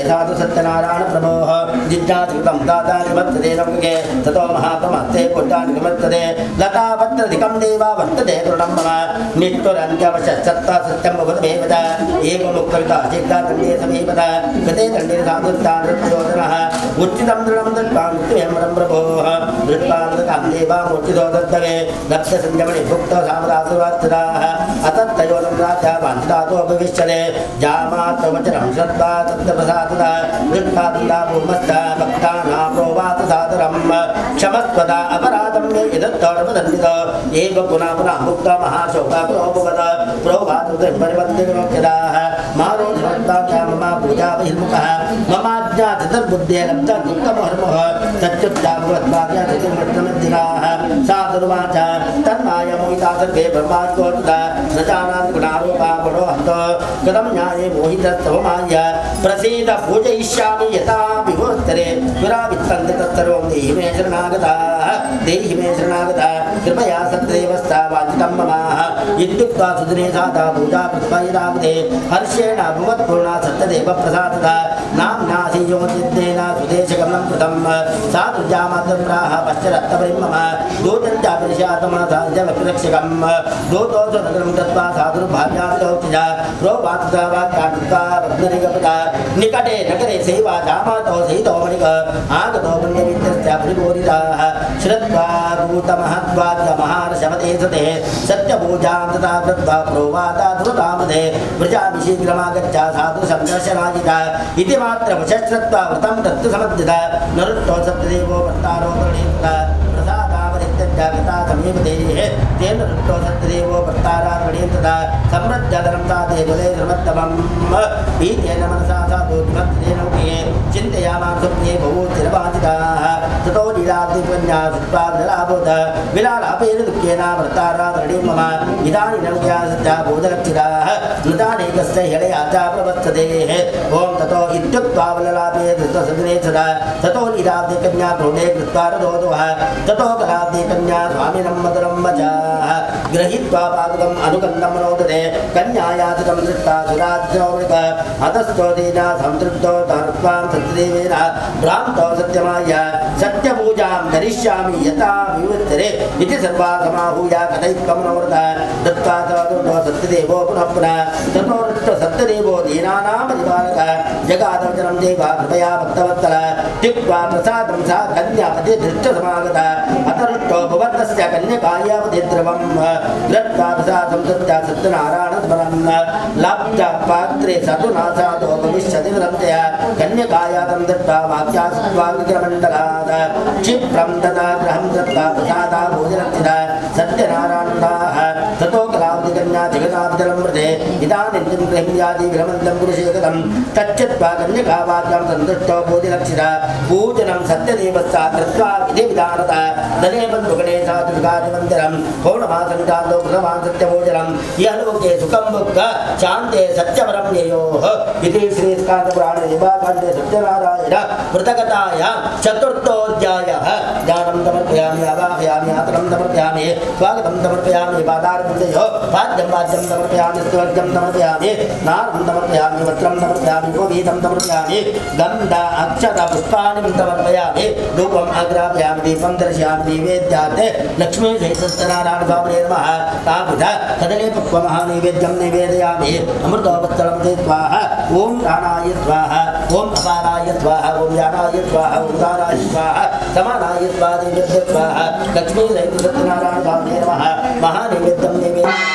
साधु सत्यनारायण प्रभोः। जिज्ञासकृतं दाता निवर्तते नौके ततो महाप्रमत्ते पुट्टा निवर्तते लतापत्रधिकं देवा वर्तते दृढं मम निष्ठुरन्त्यवशत्सत्ता सत्यं भवतमेव च एवमुक्तविता सिद्धा दण्डे समीपत गते दण्डे साधुत्ता नृत्योदनः उच्चितं दृढं दृष्ट्वा मृत्युहेमरं प्रभोः दृष्ट्वा मृतकां देवा मूर्तितो दत्तवे लब्धसंयमनि भुक्तो सामदासुवार्तिताः अतत्तयोनं राजा वाञ्छितातो भविष्यते जामात्रवचनं श्रुत्वा तत्प्रसादता दृष्ट्वा दण्डा भूमस्था भक्तानां प्रोवात सादरं क्षमस्वदा अपराधं मे यदत्तोर्वदन्वितो एव पुनः पुनः मुक्तो महाशोकापुरोभवत प्रोवातुपरिवर्तिरोक्षदाः मारोधवत्ताख्या मम पूजा बहिर्मुखः ममाज्ञा चतुर्बुद्धे लब्ध दुःखमहर्मुः तच्युक्ता भगवद्वाक्या चतुर्मत्तमद्दिनाः साधुर्वाच तन्माय मोहिता सर्वे ब्रह्माकोटता न जानाति गुणारूपा गुणो हन्तो कथं न्याये मोहितस्तव माय प्रसीद पूजयिष्यामि यथा विभोत्तरे पुरावित्तन्ति तत्सर्वं देहि मे शरणागताः देहि मे शरणागता कृपया सत्यदेवस्था वाञ्छितं ममाः इत्युक्त्वा सुदिने साधा पूजा कृत्वा यदावते हर्षेण भुवत्पूर्णा सत्यदेव प्रसादता नाम्नासि योजितेन सुदेशगमनं कृतं साधुजामातृप्राह पश्चरत्तपरिं मम दूतं चापरिशातमसाजवक्रक्षकं दूतोऽसु नगरं गत्वा साधुर्भार्याविलोचिता प्रोवातुता वाक्याकृत्वा पद्मनिगपता निकटे नगरे सेवा जामातो सहितो मणिक आगतो बन्धुमित्रस्य परिपूरिताः श्रुत्वा दूतमहत्वाद्यमहार्षवते सते सत्यपूजां तथा कृत्वा प्रोवाता धृतामधे व्रजामि शीघ्रमागच्छ साधु सन्दर्शनाजिता इति मात्रमुशश्रुत्वा व्रतं दत्तसमद्यत नरुत्तो सत्यदेवो भर्तारो प्रणीतः प्रसादावरित्यजागता समीपतेः तेन रुष्टो सत्यदेवो भर्तारात्मणीं तथा समृद्धधनं सा ते कुले धर्मत्तमं भीतेन मनसा साधु धर्मत्तेन चिन्तयामां स्वप्ने भूतिरवाञ्छिताः ततो लीलादिकन्या श्रुत्वा विलापोत विलालापेन दुःखेन भर्तारात्मणीं मम इदानीं नौक्या सत्या बोधलक्षिताः मृतानेकस्य ह्यलया च प्रवर्ततेः ॐ ततो इत्युक्त्वा वललापे धृतसदने सदा ततो लीलाब्धिकन्या क्रोडे कृत्वा रथोदुः ततो कलाब्धिकन्या स्वामिनं मधुरं वचाः गृहीत्वा पादुकम् अनुकन्दं मनोदरे कन्यायातकं दृष्ट्वा सुराज्योमृत अतस्तो दीना संतृप्तो तर्त्वां सत्यदेवेन भ्रान्तो सत्यमाय सत्यपूजां करिष्यामि यथा विवृत्तरे इति सर्वा समाहूय कथयित्वा मनोरथ दत्त्वा च सत्यदेवो पुनः पुनः ततो रुष्टो सत्यदेवो दीनानां परिपालक जगादवचनं देव कृपया भक्तवत्सल त्यक्त्वा प्रसादं सा कन्यापति धृष्टसमागता अतरुष्टो भुवत्तस्य कन्यकायापति द्रवं दत्त्वा प्रसादं दत्त्वा सत्यनारायणस्मरन् लब्धपात्रे सतु नासादो भविष्यति वदन्तया कन्यकायातं दत्त्वा वाक्या सत्त्वाग्रमण्डलात् क्षिप्रं तदा गृहं दत्त्वा प्रसादा भोजनक्षिता सत्यनारायणाः ततो कलावतिकन्या जगदाब्जलं व्रते इदानीं गृहं याति विरमन्तं पुरुषेकलं तच्चित्वा कन्यकावाक्यं सन्तुष्टो बोधिलक्षिता पूजनं सत्यदेवस्सा कृत्वा विधिविधानता दलेबन्धुगणे साधुर्गादिमन्दिरं पौर्णमासङ्कालो कृतवान् सत्यभोजनं इह लोके सुखं भुक्त्वा शान्ते सत्यवरं ययोः इति श्रीस्कान्दपुराणे देवाकाण्डे सत्यनारायण व्रतकथायां चतुर्थोऽध्यायः। ज्ञानं समर्पयामि, आवाहयामि, आसनं समर्पयामि, स्वागतं समर्पयामि, पादारविन्दयोः पाद्यं वाद्यं समर्पयामि, स्वर्गं समर्पयामि, नारं समर्पयामि, वस्त्रं समर्पयामि, गोवीतं समर्पयामि, गन्ध अक्षत पुष्पाणि समर्पयामि, धूपम् आग्रापयामि, दीपं दर्शयामि, नैवेद्यार्थे लक्ष्मी सत्यनारायण स्वामिने नमः। तावत् कदली पक्वमहानैवेद्यं निवेदयामि। अमृतोपस्थलं ते स्वाहा। ॐ प्राणाय स्वाहा, ॐ अपाराय स्वाहा, ॐ यानाय स्वाहा, ॐ उदाराय स्वाहा, समानाय स्वाहा, नैवेद्य स्वाहा। लक्ष्मी सत्यनारायण स्वामिने नमः। महानैवेद्यं निवेदयामि।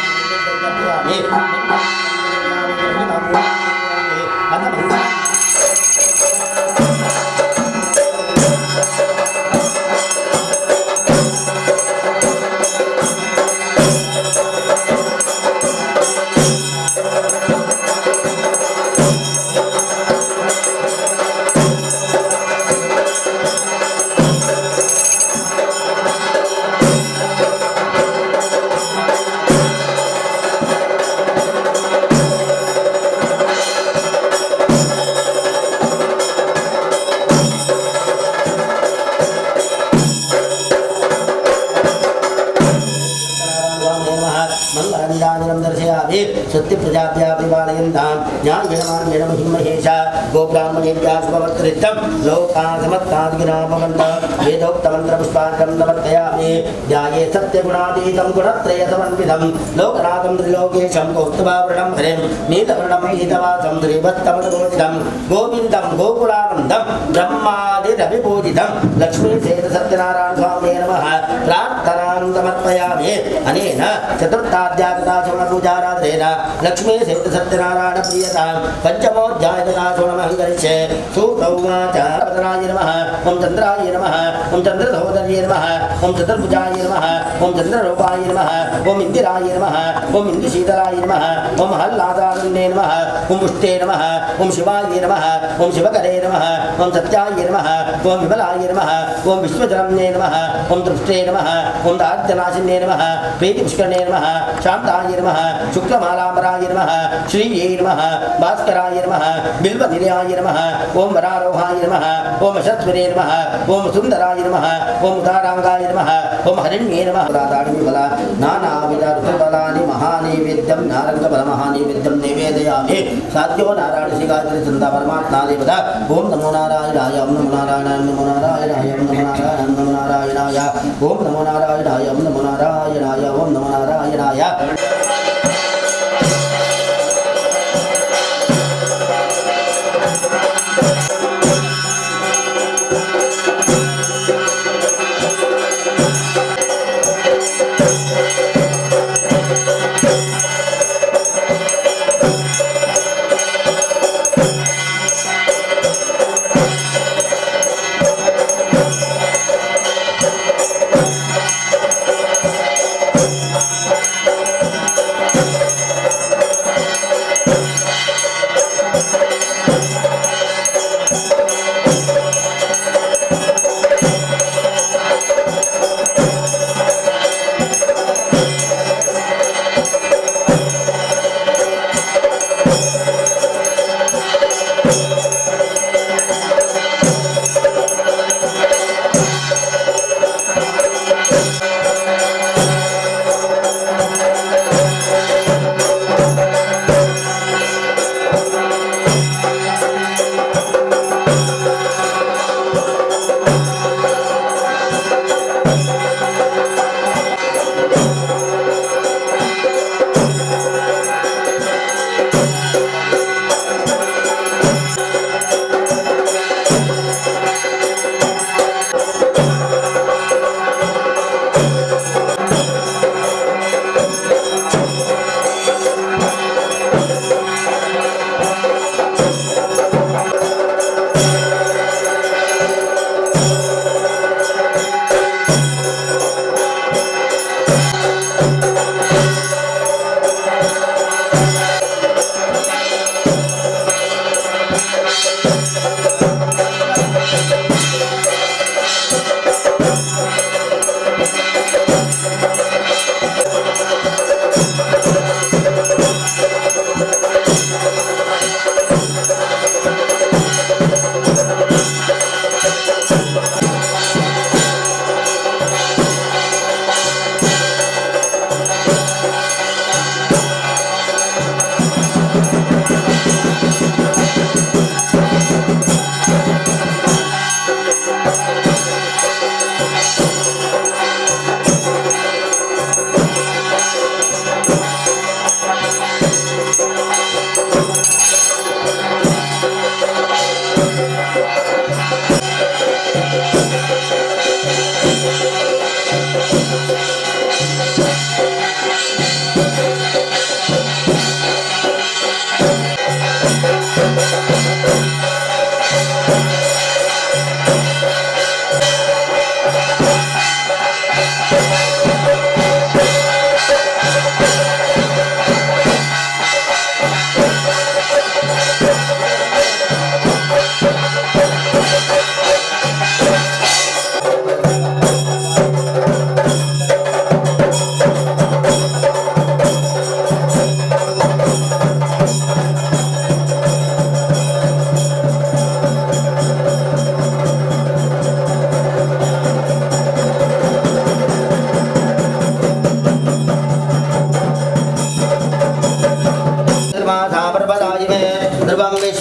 समर्पयामि। स्वस्ति प्रजाभ्यः परिपालयन्तां न्यायेन मार्गेण महिं महेशा गोब्राह्मणेभ्यः शुभवत्रितं लोकाः समस्ताः सुखिनः भवन्तु। वेदोक्तमन्त्रपुष्पार्घं समर्पयामि। ध्याये सत्यगुणातीतं गुणत्रयसमन्वितं लोकनाथं त्रिलोकेशं कौस्तुभाभरणं हरिं नीलवर्णं पीतवासं श्रीवत्समदगोचितं गोविन्दं गोकुलानन्दं ब्रह्मादिरविपूजितं लक्ष्मीसेतसत्यनारायणस्वामिने नमः। प्रार्थनां समर्पयामि। अनेन चतुर्थाध्यायकथाश्रवणपूजाराधनेन लक्ष्मीसेतसत्यनारायणप्रियतां पञ्चमोऽध्यायकथाश्रवणमहं करिष्ये। सूत उवाच वदनाय नमः। ॐ चन्द्राय नमः। ॐ चन्द्रसहोदर्ये नमः। ॐ चतुर्भुजाय नमः। ॐ चन्द्ररूपाय नमः। ॐ इन्दिराय नमः। ॐ इन्दुशीतलाय नमः। ॐ हल्लादानन्दे नमः। ॐ पुष्टे नमः। ॐ शिवाय नमः। ॐ शिवकरे नमः। ॐ सत्याय नमः। ॐ विमलाय नमः। ॐ विश्वजनम्ने नमः। ॐ तृप्ते नमः। ॐ दारिद्र्यनाशिन्ये नमः। प्रीतिपुष्करणे नमः। शान्ताय नमः। शुक्लमालाम्बराय नमः। श्रीयै नमः। भास्कराय नमः। बिल्वनिलयाय नमः। ॐ वरारोहाय नमः। ॐ अशस्विने नमः। ॐ सुन्दराय नमः। ॐ उदाराङ्गाय नमः। ॐ हरिण्ये नमः। दाडिम्बल नानाविध ऋतुफलानि महानैवेद्यं नारङ्गफलमहानैवेद्यं निवेदयामि। साध्यो नारायण श्रीगायत्री चन्दा परमात्मा देवता। ॐ नमो नारायणाय ॐ नमो नारायणाय नमो नारायणाय ॐ नमो नारायणाय नमो नारायणाय ॐ नमो नारायणाय ॐ नमो नारायणाय ॐ नमो नारायणाय।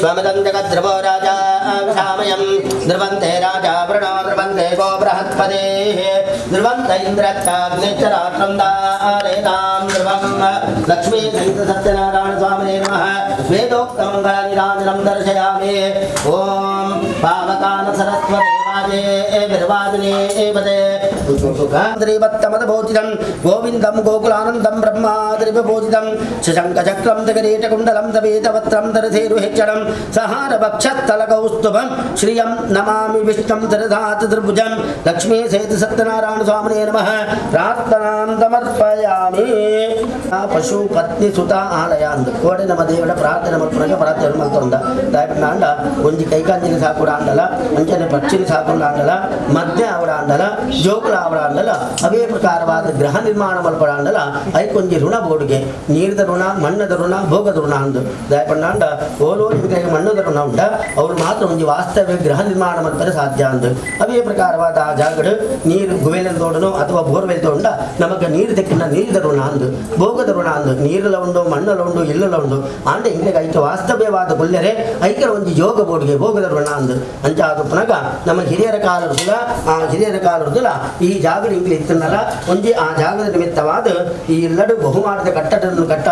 ವಿಶ್ವಮಿದಂ ಜಗದ್ಧ್ರುವೋ ರಾಜಾ ಸಾಮಯಂ ಧ್ರುವಂತೆ ರಾಜಾ ವೃಣೋ ಧ್ರುವಂತೆ ಗೋ ಬೃಹಸ್ಪತೇಃ ಧ್ರುವಂತ ಇಂದ್ರಶ್ಚಾಗ್ನಿಶ್ಚ ರಾಷ್ಟ್ರಂ ದಾರೇತಾಂ ಧ್ರುವಂ. ಲಕ್ಷ್ಮೀ ಸಹಿತ ಸತ್ಯನಾರಾಯಣ ಸ್ವಾಮಿನೇ ನಮಃ. ವೇದೋಕ್ತ ಮಂಗಳ ನೀರಾಜನಂ ದರ್ಶಯಾಮಿ. ಓಂ ಪಾವಕಾನ ಸರಸ್ವತಿ ಶ್ರೀವತ್ತಮದಭೋಜಿತಂ ಗೋವಿಂದಂ ಗೋಕುಲಾನಂದಂ ಬ್ರಹ್ಮಾದ್ರಿವಿಭೂಜಿತಂ ಶಶಂಕಚಕ್ರಂ ಕಿರೀಟಕುಂಡಲಂ ತಪೀತವಕ್ತ್ರಂ ದರಧೇರುಹಿಕ್ಷಣಂ ಸಹಾರಭಕ್ಷಸ್ಥಲಕೌಸ್ತುಭಂ ಶ್ರಿಯಂ ನಮಾಮಿ ವಿಷ್ಣುಂ ತರಧಾತೃಭುಜಂ. ಲಕ್ಷ್ಮೀ ಸಹಿತ ಸತ್ಯನಾರಾಯಣ ಸ್ವಾಮಿನೇ ನಮಃ. ಪ್ರಾರ್ಥನಾಂ ಸಮರ್ಪಯಾಮಿ. ಪಶು ಪತ್ನಿ ಸುತ ಆಲಯ ಅಂದು ಕೋಡೆ ನಮ್ಮ ದೇವರ ಪ್ರಾರ್ಥನೆ ಮಲ್ಪುನಗ ಪ್ರಾರ್ಥನೆ ಮಲ್ತೊಂದ ದಾಯಪಂಡ ಒಂಜಿ ಕೈಕಾಂಜಿನ ಸಾಕುಡ ಅಂಡಲ ಅಂಚನೆ ಪಕ್ಷಿನ ಸಾಕುಡ ಅಂಡಲ ಮದ್ಯ ಅವಡ ಅಂಡಲ ಜೋಕುಲ ಅವಡ ಅಂಡಲ ಅವೇ ಪ್ರಕಾರವಾದ ಗೃಹ ನಿರ್ಮಾಣ ಮಲ್ಪಡ ಅಂಡಲ ಐಕೊಂಜಿ ಋಣ ಬೋರ್ಡ್ಗೆ ನೀರ್ದ ಋಣ ಮಣ್ಣದ ಋಣ ಭೋಗದ ಋಣ ಅಂದು ದಾಯಪಂಡ ಓಲೋ ನಿಮಗೆ ಮಣ್ಣದ ಋಣ ಉಂಟ ಅವ್ರು ಮಾತ್ರ ಒಂಜಿ ವಾಸ್ತವ್ಯ ಗೃಹ ನಿರ್ಮಾಣ ಮಾಡ್ತಾರೆ ಸಾಧ್ಯ ಅಂದು. ಅವೇ ಪ್ರಕಾರವಾದ ಆ ಜಾಗಡು ನೀರು ಗುವೆಲ್ ತೋಡನು ಅಥವಾ ಬೋರ್ವೆಲ್ ತೋಂಡ ನಮಗೆ ನೀರು ತೆಕ್ಕಿನ ನೀರಿದ ಋಣ ಅಂದು ಭೋಗದ ಋಣ ಅಂದು ನೀರಲ ಉಂಡು ಮಣ್ಣಲ ಉಂಡು ಇಲ್ಲಲ ಉಂಡು ಆಂಡ ಇಂಗ್ಲಿಗೆ ಐಕೆ ವಾಸ್ತವ್ಯವಾದ ಕೊಲ್ಲರೆ ಐಕರ ಒಂಜಿ ಯೋಗ ಬೋರ್ಡ್ಗೆ ಭೋಗದ ಋಣ ಅಂದು ಅಂಚ ಅದು ಪುನಗ ನಮ್ಮ ಹಿರಿಯರ ಕಾಲದ ಆ ಹಿರಿಯರ ಕಾಲದ ಈ ಜಾಗದ ಇಂಗ್ಲಿ ಇತ್ತನ್ನಲ್ಲ ಒಂಜಿ ಆ ಜಾಗದ ನಿಮಿತ್ತವಾದ ಈ ಇಲ್ಲಡು ಬಹುಮಾನದ ಕಟ್ಟಡವನ್ನು ಕಟ್ಟ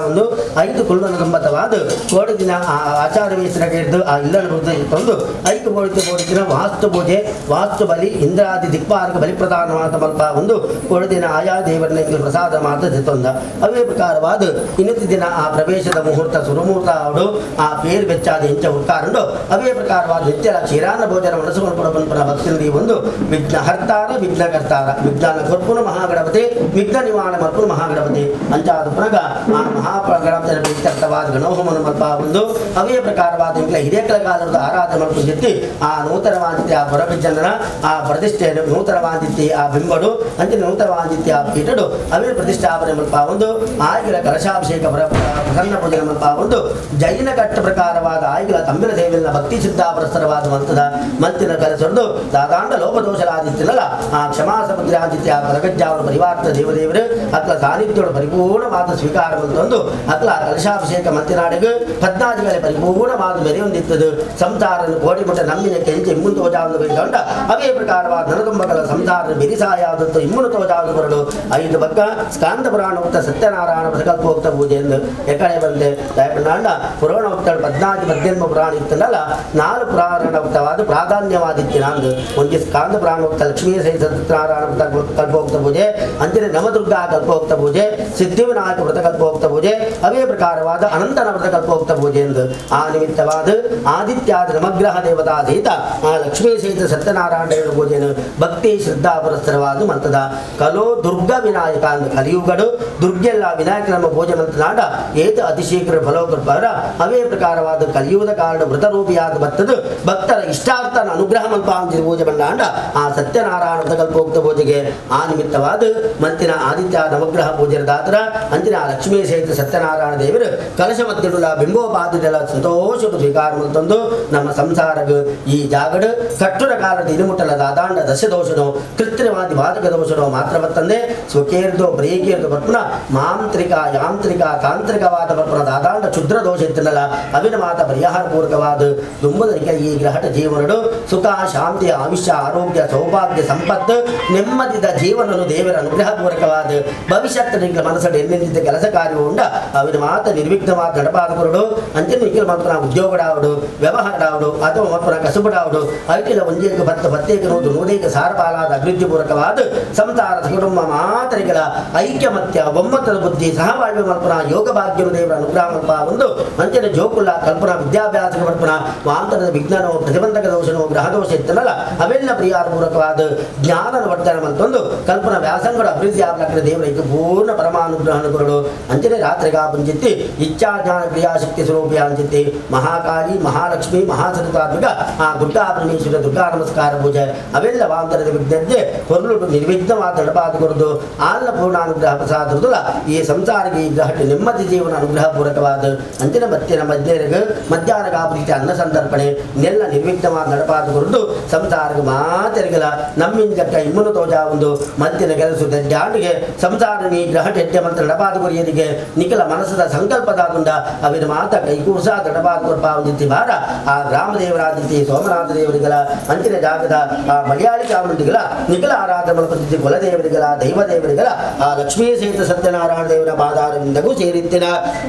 ಒಂದು 5 ಕುಲ್ಲನ ಕಂಬತವಾದ ಕೋಡಿ ದಿನ ಆ ಆಚಾರ ವೇಸರ ಆ ಇಲ್ಲಡು ತಂದು ಐದು ಕೋಡಿ ದಿನ ವಾಸ್ತು ಪೂಜೆ ವಾಸ್ತು ಬಲಿ ಇಂದ್ರಾದಿ ದಿಕ್ಪಾರಕ ಬಲಿಪ್ರದಾನವಾದ ಮಲ್ಪ ಒಂದು ಕೋಡಿ ದಿನ ಆಯಾ ದೇವರನ್ನ ಪ್ರಸಾದ ಮಾತ್ರ ತಂದ. ಅವೇ ಪ್ರಕಾರವಾದ ಇನ್ನೊಂದು ದಿನ ಆ ಪ್ರವೇಶದ ಮುಹೂರ್ತ ಸುರಮುಹೂರ್ತ ಅವಡು ಆ ಪೇರು ಬೆಚ್ಚಾದ ಹೆಂಚ ಉಟ್ಕಾರುಂಡು ಅವೇ ಪ್ರಕಾರವಾದ ನಿತ್ಯಲ ಕ್ಷೀರಾನ್ನ ಭೋಜನ ಮನಸ್ಸುಗಳು ಕೊಡ ಪನ್ಪನ ಭಕ್ತಿಯಲ್ಲಿ ಒಂದು ವಿಘ್ನ ಹರ್ತಾರ ವಿಘ್ನಕರ್ತಾರ ವಿಘ್ನ ಕೊರ್ಪುನ ಮಹಾಗಣಪತಿ ವಿಘ್ನ ನಿವಾರಣ ಮಲ್ಪುನ ಮಹಾಗಣಪತಿ ಅಂಚಾದ ಪುನಗ ಆ ಮಹಾಗಣಪತಿಯ ಪ್ರೀತ್ಯರ್ಥವಾದ ಗಣೋಹಮನ ಮಲ್ಪ ಒಂದು ಅವೇ ಪ್ರಕಾರವಾದ ಇಂಗ್ಲ ಹಿರಿಯಕಲ ಕಾಲದ ಆರಾಧನೆ ಮಲ್ಪು ಜೊತೆ ಆ ನೂತನವಾದಿತ್ಯ ಆ ಹೊರಬಿಜ್ಜನ ಆ ಪ್ರತಿಷ್ಠೆ ನೂತನವಾದಿತ್ಯ ಆ ಬಿಂಬಡು ಅಂಚೆ ನೂತನವಾದಿತ್ಯ ಆ ಪೀಠಡು ಅವೇ ಪ್ರತಿಷ್ಠಾಪನೆ ಮಲ್ಪ ಒಂದು ಆಯ್ಗಿಲ ಕಲಶಾಭಿಷೇಕ ಪ್ರಸನ್ನ ಪೂಜೆ ಮಲ್ಪ ಒಂದು ಜೈನ ಕಟ್ಟ ಪ್ರಕಾರವಾದ ಆಯ್ಗಿಲ ತಂಬಿನ ಸೇವೆಯ ಭಕ್ತಿ ಸಿದ್ಧಾಪರಸ್ತರವಾದ ಮಂತ್ರದ ಮಂತಿನ ಕಲಸೊಂದು ದಾದಾಂಡ ಲೋಪದೋಷರಾದಿತ್ಯನಲ್ಲ ಆ ಕ್ಷಮಾ ಸಮುದ್ರಾದಿತ್ಯ ಪರಗಜ್ಜಾವರ ಪರಿವಾರ್ತ ದೇವದೇವರು ಅಕ್ಲ ಸಾನ್ನಿಧ್ಯೋಡು ಪರಿಪೂರ್ಣವಾದ ಸ್ವೀಕಾರ ಬಂತೊಂದು ಅಕ್ಲ ಕಲಶಾಭಿಷೇಕ ಮಂತಿನಾಡಿಗೆ ಪದ್ನಾದಿಗಳ ಪರಿಪೂರ್ಣವಾದ ಮೆರೆಯೊಂದಿತ್ತದು ಸಂಸಾರ ಕೋಡಿ ಮಟ್ಟ ನಮ್ಮಿನ ಕೆಂಚಿ ಇಮ್ಮು ತೋಜಾವನ್ನು ಬೈಕೊಂಡ ಅವೇ ಪ್ರಕಾರವಾದ ನರದುಂಬಗಳ ಸಂಸಾರ ಬೆರಿಸಾಯಾದತ್ತು ಇಮ್ಮುನು ತೋಜಾವನ್ನು ಬರಲು 5 ಬಕ್ಕ ಸ್ಕಾಂದ ಪುರಾಣೋಕ್ತ ಸತ್ಯನಾರಾಯಣ ಪ್ರಕಲ್ಪೋಕ್ತ ಪೂಜೆ ಎಂದು ಎಕಡೆ ಬಂದೆ ದಯಪಂಡ ಪುರಾಣೋಕ್ತ 14 18 ಪುರಾಣ ಇತ್ತಲ್ಲ 4 ಪುರಾಣೋಕ್ತವಾದ ಪ್ರಾಧಾನ್ಯವಾದಿತ್ತು ನಂದು ಒಂದು ಸ್ಕಾಂದ ಪುರಾಣೋಕ್ತ ಲಕ್ಷ್ಮೀ ಸಹಿತ ಸತ್ಯನಾರಾಯಣ ಕಲ್ಪೋಕ್ತ ಪೂಜೆ ಅಂಜನೆ ನವದುರ್ಗಾ ಕಲ್ಪೋಕ್ತ ಪೂಜೆ ಸಿದ್ಧಿವಿನಾಯಕ ವ್ರತಕಲ್ಪೋಕ್ತ ಪೂಜೆ ಅವೇ ಪ್ರಕಾರವಾದ ಅನಂತನ ವ್ರತಕಲ್ಪೋಕ್ತ ಪೂಜೆ ಎಂದು ಆ ನಿಮಿತ್ತವಾದ ಆದಿತ್ಯಾದಿ ನವಗ್ರಹ ದೇವತಾ ಸಹಿತ ಆ ಲಕ್ಷ್ಮೀ ಸಹಿತ ಸತ್ಯನಾರಾಯಣ ದೇವರ ಪೂಜೆಯನ್ನು ಭಕ್ತಿ ಶ್ರದ್ಧಾ ಪುರಸ್ಸರವಾದ ಮಂತದ ಕಲೋ ದುರ್ಗಾ ವಿನಾಯಕ ಅಂದ ಕಲಿಯುಗಡು ದುರ್ಗೆಲ್ಲ ವಿನಾಯಕ ನಮ್ಮ ಪೂಜೆ ಮಂತನಾಡ ಏತ ಅತಿಶೀಘ್ರ ಫಲೋಕೃಪರ ಅವೇ ಪ್ರಕಾರವಾದ ಕಲಿಯುಗದ ಕಾರಣ ವ್ರತರೂಪಿಯಾದ ಭಕ್ತದು ಭಕ್ತರ ಇಷ್ಟಾರ್ಥನ ಅನುಗ್ರಹ ಮಲ್ಪ ಪೂಜೆ ಬಂಡಾಂಡ ಆ ಸತ್ಯನಾರಾಯಣ ವ್ರತಕಲ್ಪೋಕ್ತ ಪೂಜೆಗೆ ಆ ನಿಮಿತ್ತವಾದ ಮಂತಿನ ಆದಿತ್ಯ ನವಗ್ರಹ ಪೂಜೆಯ ದಾತರ ಅಂತಿನ ಲಕ್ಷ್ಮೀ ಸಹಿತ ಸತ್ಯನಾರಾಯಣ ದೇವರು ಕಲಶ ಮಧ್ಯಡುಲ ಬಿಂಬೋಪಾದಿದೆಲ್ಲ ಸಂತೋಷ ಸ್ವೀಕಾರ ತಂದು ನಮ್ಮ ಸಂಸಾರಗ ಈ ಜಾಗಡು ಕಟ್ಟುರ ಕಾಲದ ಇರುಮುಟ್ಟಲ ದಾದಾಂಡ ದಶದೋಷನೋ ಕೃತ್ರಿಮಾದಿ ಬಾಧಕ ದೋಷನೋ ಮಾತ್ರ ಬತ್ತಂದೆ ಸ್ವಕೇರ್ದೋ ಬ್ರೇಕೇರ್ದು ಬರ್ಪುನ ಮಾಂತ್ರಿಕ ಯಾಂತ್ರಿಕ ತಾಂತ್ರಿಕವಾದ ಬರ್ಪುನ ದಾದಾಂಡ ಕ್ಷುದ್ರ ದೋಷ ಇತ್ತನಲ್ಲ ಅವಿನ ಮಾತ ಪರಿಹಾರ ಪೂರ್ವಕವಾದ ದುಂಬದರಿಕೆ ಈ ಗ್ರಹಟ ಜೀವನಡು ಸುಖ ಶಾಂತಿ ಆಯುಷ್ಯ ಆರೋಗ್ಯ ಸೌಭಾಗ್ಯ ಸಂಪತ್ತು ನೆಮ್ಮದಿದ ಜೀವನನು ದೇವರ ಅನುಗ್ರಹ ಪೂರ್ವಕವಾದ ಭವಿಷ್ಯತ್ತು ನಿಂಗಳ ಮನಸ್ಸು ಎನ್ನೆಂದಿದ್ದ ಕೆಲಸ ಕಾರ್ಯವು ಉಂಡ ಅವಿನ ಮಾತ ನಿರ್ವಿಘ್ನವಾದ ನಡಪಾದ ಕೊರಡು ಅಂಚಿನ ನಿಖಿಲ ಮಾತ್ರ ಉದ್ಯೋಗಡಾವಡು ವ್ಯವಹಾರಡಾವಡು ಅಥವಾ ಮಾತ್ರ ಕಸುಬಡಾವಡು ಐಟಿಲ ಒಂಜೇಕ ಭತ್ತ ಭತ್ತೇಕ ನೂದು ನೂದೇಕ ಸಾರಪಾಲಾದ ಅಭಿವೃದ್ಧಿಪೂರ್ವಕವಾದ ಸಂಸಾರ ಕುಟುಂಬ ಮಾತರಿಗಳ ಐಕ್ಯಮತ್ಯ ಒಮ್ಮತದ ಬುದ್ಧಿ ಸಹಬಾಳ್ವೆ ಮಲ್ಪನ ಯೋಗ ಭಾಗ್ಯನು ದೇವರ ಅನುಗ್ರಹ ಮಲ್ಪ ಒಂದು ಅಂಚಿನ ಜೋಕುಲ ಕಲ್ಪನಾ ವಿದ್ಯಾಭ್ಯಾಸ ಮಲ್ಪನ ವಾಂತರದ ವಿಜ್ಞಾನವು ಪ್ರತಿಬಂಧಕ ದೋಷನೋ ಗ್ರಹ ದೋಷ ಇತ್ತನಲ್ಲ ಅವೆಲ್ಲ ಪರಿಹಾರಪೂರ್ವಕವಾದ ಜ್ಞಾನದ ವರ್ಧನ ಮಂತೊಂದು ಕಲ್ಪನಾ ವ್ಯಾಸಂಗಡ ಅಭಿವೃದ್ಧಿ ಆಗಲಕ್ಕೆ ದೇವರಿಗೆ ಪೂರ್ಣ ಪರಮಾನುಗ್ರಹನ ಕೊರಡು ಅಂಚನೆ ರಾತ್ರಿಗಾ ಪುಂಜಿತ್ತಿ ಇಚ್ಛಾ ಜ್ಞಾನ ಕ್ರಿಯಾಶಕ್ತಿ ಸ್ವರೂಪಿಯ ಅಂಚಿತ್ತಿ ಮಹಾಕಾಳಿ ಮಹಾಲಕ್ಷ್ಮಿ ಮಹಾಸರತಾತ್ಮಿಕ ಆ ದುರ್ಗಾ ಪರಮೇಶ್ವರ ದುರ್ಗಾ ನಮಸ್ಕಾರ ಪೂಜೆ ಅವೆಲ್ಲ ವಾಂತರದ ವಿಘ್ನಜ್ಞೆ ಹೊರಲು ನಿರ್ವಿಘ್ನವಾದ ನಡಪಾದ ಕೊರದು ಆಲ್ಲ ಪೂರ್ಣಾನುಗ್ರಹ ಪ್ರಸಾದರುದಲ್ಲ ಈ ಸಂಸಾರಕ್ಕೆ ಈ ಗ್ರಹಕ್ಕೆ ನೆಮ್ಮದಿ ಜೀವನ ಅನುಗ್ರಹ ಪೂರಕವಾದ ಅಂಚಿನ ಮತ್ತಿನ ಮಧ್ಯರಿಗೆ ಮಧ್ಯಾಹ್ನ ಕಾಪುರಿತ ಅನ್ನ ಸಂದರ್ಪಣೆ ನೆಲ್ಲ ನಿರ್ವಿಘ್ನವಾದ ನಡಪಾದ ನಡಪಾದ ಕೊರದು ಸಂಸಾರಕ್ಕೆ ಮಾತೆರಿಗಲ ನಮ್ಮಿಂದ ಇಮ್ಮನು ತೋಜಾ ಒಂದು ಮತ್ತಿನ ಕೆಲಸ ದಡ್ಡಾಂಡಿಗೆ ಸಂಸಾರ ನಿಗ್ರಹ ಟೆಡ್ಡೆ ಮಂತ್ರ ನಡಪಾದ ಕೊರಿಯರಿಗೆ ನಿಖಲ ಮನಸ್ಸದ ಸಂಕಲ್ಪದಾದುಂಡ ಅವಿನ ಮಾತ ಕೈಕೂರ್ಸ ದಡಪಾದ ಕೊರ್ಪ ಒಂದಿತ್ತಿ ಭಾರ ಆ ಗ್ರಾಮದೇವರಾದಿತ್ತಿ ಸೋಮನಾಥ ದೇವರಿಗಲ ಅಂಚಿನ ಜಾಗದ ಆ ಮಲಯಾಳಿ ಚಾಮುಂಡಿಗಳ ನಿಖಲ ಆರಾಧನೆ ಮಲ್ಪತಿದ್ದಿ ಕುಲದೇವರಿಗಲ ದೈವದೇವರಿಗಲ ಆ ಲಕ್ಷ್ಮೀ ಸಹಿತ ಸತ್ಯನಾರಾಯಣ ದೇವರ ಪಾದಾರವಿಂದಗೂ ಸೇರಿತ್ತಿನ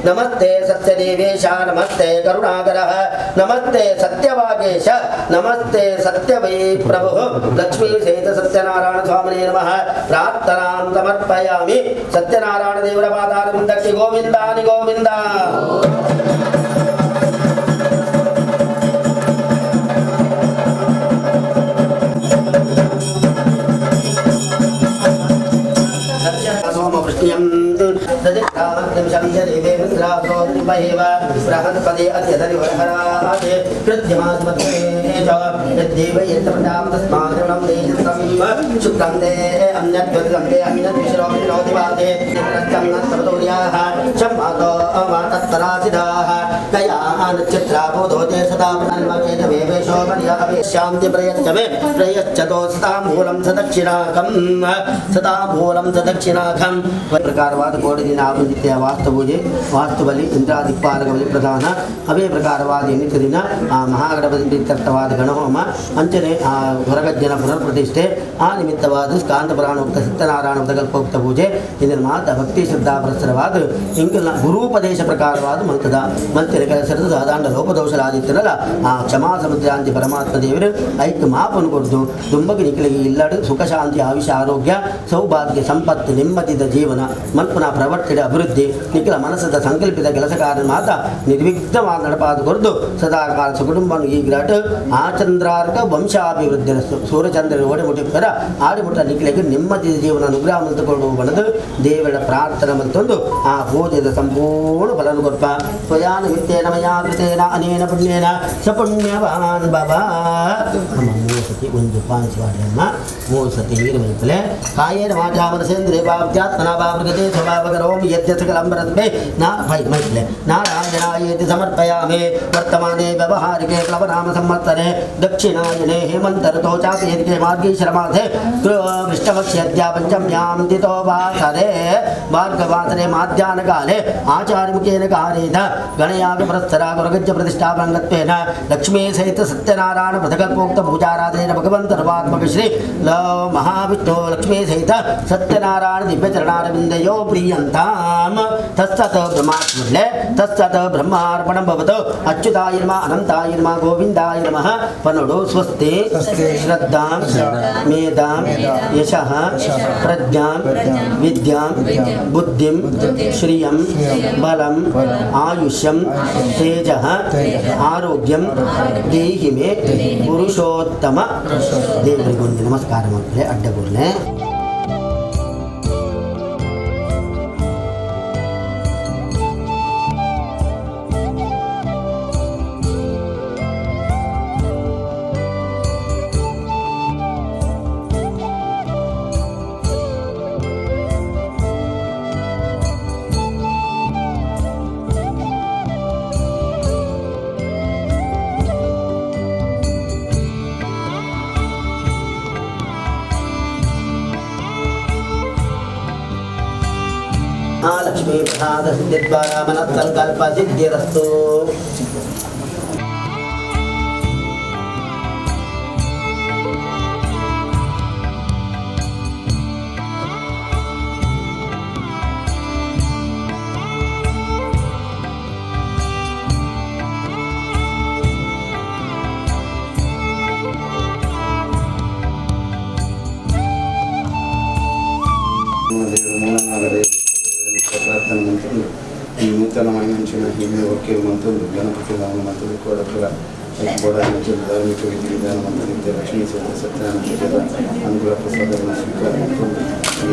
ನಮಸ್ತೆ ಸತ್ಯದೇವೇಶ ನಮಸ್ತೆ ಕರುಣಾಕರ ನಮಸ್ತೆ ಸತ್ಯವಾಗೇಶ ನಮಸ್ತೆ ಸತ್ಯವೈ ಪ್ರಭು ಲಕ್ಷ್ಮೀ ಸಹಿತ ಸತ್ಯನಾರಾಯಣ ಸ್ವಾಮಿನೇ ನಮಃ ಪ್ರಾರ್ಥನಾಂ ಸಮರ್ಪಯಾಮಿ. ಸತ್ಯನಾರಾಯಣ ದೇವರ ಪಾದಾರವಿಂದಕ್ಕೆ ಗೋವಿಂದಾನಿ ಗೋವಿಂದ. ಸದಾಮೂಲಂ ಸದಕ್ಷಿಣಾಕಂ ಪ್ರಕಾರವಾದ ಕೋಟಿ ದಿನ ಆಗುತ್ತಿದ್ದ ವಾಸ್ತು ಪೂಜೆ ವಾಸ್ತು ಬಲಿ ಇಂದ್ರಾದಿಕ್ಪಾಲಕ ಬಲಿ ಪ್ರಧಾನ ಅವೇ ಪ್ರಕಾರವಾದ ಎನ್ನಿತ ದಿನ ಆ ಮಹಾಗಣಪತಿ ಪ್ರೀತ್ಯರ್ಥವಾದ ಗಣಹೋಮ ಅಂಚನೆ ಆ ಹೊರಗಜ್ಜನ ಪುನರ್ಪ್ರತಿಷ್ಠೆ ಆ ನಿಮಿತ್ತವಾದ ಸ್ಕಾಂದ ಪುರಾಣೋಕ್ತ ಸತ್ಯನಾರಾಯಣ ವ್ರತಕಲ್ಪೋಕ್ತ ಪೂಜೆ ಇದನ್ನು ಮಾತ ಭಕ್ತಿ ಶ್ರದ್ಧಾ ಪರಸ್ಪರವಾದ ಇಂಕಲ್ನ ಗುರೂಪದೇಶ ಪ್ರಕಾರವಾದ ಮಂತ್ರದ ಮಂತ್ರಿನ ಕೆಲಸದ ಸಾಧಾರಣ ಲೋಪದೋಷಲಾದಿತ್ತಿರಲ್ಲ ಆ ಕ್ಷಮಾ ಸಮುದ್ರಾಂತಿ ಪರಮಾತ್ಮ ದೇವರು ಐಕ್ಯ ಮಾಪನ್ನು ಕೊಡ್ದು ದುಂಬಗಿ ನಿಖಲಿಗೆ ಇಲ್ಲಡು ಸುಖ ಶಾಂತಿ ಆಯುಷ್ಯ ಆರೋಗ್ಯ ಸೌಭಾಗ್ಯ ಸಂಪತ್ತು ನೆಮ್ಮದಿದ ಜೀವನ ಮಲ್ಪನ ಪ್ರವರ್ತಿಡ ಅಭಿವೃದ್ಧಿ ನಿಖಿಲ ಮನಸ್ಸದ ಸಂಕಲ್ಪಿತ ಕೆಲಸ ಕಾರ್ಯ ಮಾತ ನಿರ್ವಿಘ್ನವಾದ ನಡಪಾದ ಕೊರದು ಸದಾಕಾಲ ಸುಕುಟುಂಬನು ಈ ಗ್ರಾಟ ಆ ಚಂದ್ರಾರ್ಕ ವಂಶಾಭಿವೃದ್ಧಿ ಸೂರ್ಯಚಂದ್ರ ಓಡಿಮುಟ್ಟಿಪ್ಪರ ಆಡಿಮುಟ್ಟ ನಿಖಿಲಿಗೆ ನೆಮ್ಮದಿದ ಜೀವನ ಅನುಗ್ರಹ ಮಲ್ತುಕೊಂಡು ಬಣದು ದೇವರ ಪ್ರಾರ್ಥನೆ ಮಲ್ತೊಂದು ಆ ಪೂಜೆದ ಸಂಪೂರ್ಣ ಫಲನು ಕೊರ್ಪ ಸ್ವಯಾನ ವಿತ್ತೇನ ಮಯಾ ಕೃತೇನ ಅನೇನ ಪುಣ್ಯೇನ ಸಪುಣ್ಯವಾನ್ ಬಾಬಾ. ನಮ್ಮ 3 ಸತಿ 1 5 ವಾಡಮ್ಮ 3 ಸತಿ ನೀರು ಬೈಪಲೆ ಕಾಯೇನ ವಾಚಾ ಮನಸೇಂದ್ರಿಯ ಭಾವ್ಯಾತ್ಮನಾ ಭಾವೃಗತೆ ಸ್ವಭಾವ ಕರೋಮಿ ಯದ್ಯತ್ ಸಕಲಂ ನಾ ಭೈ ಮೈತ್ಲೆ ನಾರಾಯಣಾಯೇತಿ ಸಮರ್ಪಯಾಮಿ. ವರ್ತಮಾನೆ ವ್ಯವಹಾರಿಕೆ ಪ್ಲವನಾಮ ಸಂವತ್ಸರೆ ದಕ್ಷಿಣಾಯನೆ ಹೇಮಂತ ಋತೋ ಚಾಪೇರಿಕೆ ಮಾರ್ಗೀಶರಮಾಸೆ ಕೃಷ್ಣಪಕ್ಷದ್ಯಾ ಪಂಚಮ್ಯಾಂ ತಿಥೋ ವಾಸರೆ ಭಾರ್ಗವಾಸರೆ ಮಾಧ್ಯಾಹ್ನಕಾಲೆ ಆಚಾರ್ಯಮುಖೇನ ಕಾರೇತ ಗಣಯಾಗ ಪರಸ್ಸರ ಗುರುಗಜ್ಜ ಪ್ರತಿಷ್ಠಾಪನಂಗತ್ವೇನ ಲಕ್ಷ್ಮೀ ಸಹಿತ ಸತ್ಯನಾರಾಯಣ ವ್ರತಕಲ್ಪೋಕ್ತ ಪೂಜಾರಾಧನೇನ ಭಗವಂತ ಸರ್ವಾತ್ಮಕ ಶ್ರೀ ಮಹಾವಿಷ್ಣು ಲಕ್ಷ್ಮೀ ಸಹಿತ ಸತ್ಯನಾರಾಯಣ ದಿವ್ಯಚರಣಾರವಿಂದಯೋ ಪ್ರೀಯಂತಾಂ ತತ್ಸತ್ ಬ್ರಹ್ಮಾತ್ಮುಡ್ಲೆ ತತ್ಸತ್ ಬ್ರಹ್ಮಾರ್ಪಣಂ ಭವತು. ಅಚ್ಯುತಾಯ ನಮಃ ಅನಂತಾಯ ನಮಃ ಗೋವಿಂದಾಯ ನಮಃ. ಪನಡು ಸ್ವಸ್ತಿ ಶ್ರದ್ಧಾಂ ಮೇಧಾಂ ಯಶಃ ಪ್ರಜ್ಞಾಂ ವಿದ್ಯಾಂ ಬುದ್ಧಿಂ ಶ್ರಿಯಂ ಬಲಂ ಆಯುಷ್ಯಂ ತೇಜಃ ಆರೋಗ್ಯಂ ದೇಹಿ ಮೇ ಪುರುಷೋತ್ತಮ. ದೇವರಿಗೊಂದು ನಮಸ್ಕಾರ ಮಕ್ಕಳೇ ಅಡ್ಡಗುರ್ಲೆ. ಮಹಾಲಕ್ಷ್ಮೀ ಪ್ರಸಾದ ಸಿದ್ಧಿದ್ವಾರ ಮನಸ್ಸಂಕಲ್ಪ ಸಿದ್ಧಿರಸ್ತು. ಈ ನೂತನವಾಗಿ ಹಿಂದೆ ವಕೀಲ ಮಂತದ್ದು ಗಣಪತಿ ನಾಮ ಮಂತದ್ದು ಕೋಡಪುರ ಬೋಡಾಂಚಲ ಧಾರ್ಮಿಕ ವಿಧಿ ವಿಧಾನ ಮಂತದಿದ್ದ ಲಕ್ಷ್ಮೀ ಸಹಿತ ಸತ್ಯನಾರಾಯಣ ಪೂಜೆದ ಅನುಗ್ರಹ ಪ್ರಸಾದವನ್ನು ಸ್ವೀಕಾರ ಮಾಡಿಕೊಂಡು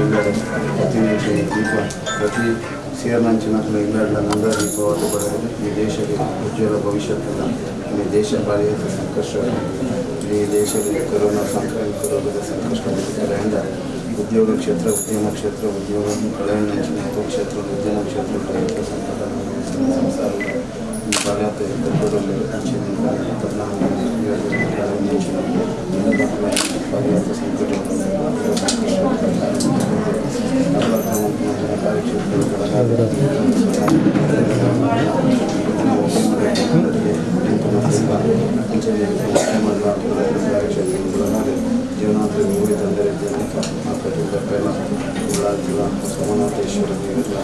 ಇಲ್ಲಡೆ ಪ್ರತಿನಿತ್ಯ ದೀಪ ಪ್ರತಿ ಸೇರ್ನಂಚಿನ ಇಲ್ಲಡ ನಂದ ದೀಪವಾದ ಬಡವರು ಈ ದೇಶಕ್ಕೆ ಉಜ್ವಲ ಭವಿಷ್ಯತ್ತಲ್ಲ. ಈ ದೇಶ ಬಾಳಿಯ ಸಂಕಷ್ಟ, ಈ ದೇಶದಲ್ಲಿ ಕೊರೋನಾ ಸಾಂಕ್ರಾಮಿಕ ರೋಗದ ಸಂಕಷ್ಟ ಕಡೆಯಿಂದ ಉದ್ಯೋಗ ಕ್ಷೇತ್ರ, ಉದ್ಯಮ ಕ್ಷೇತ್ರ, ಉದ್ಯೋಗ ಕಳೆಯಂಚಿನ ಕ್ಷೇತ್ರ, ಉದ್ಯಮ ಕ್ಷೇತ್ರ ಸಂಕಟ ಸಂಸಾರ ಬಾಲ್ಯತೆ ಅಂಚಿನ ಪರಿಣಾಮ ಸೋಮನಾಥೇಶ್ವರ ದೇವರ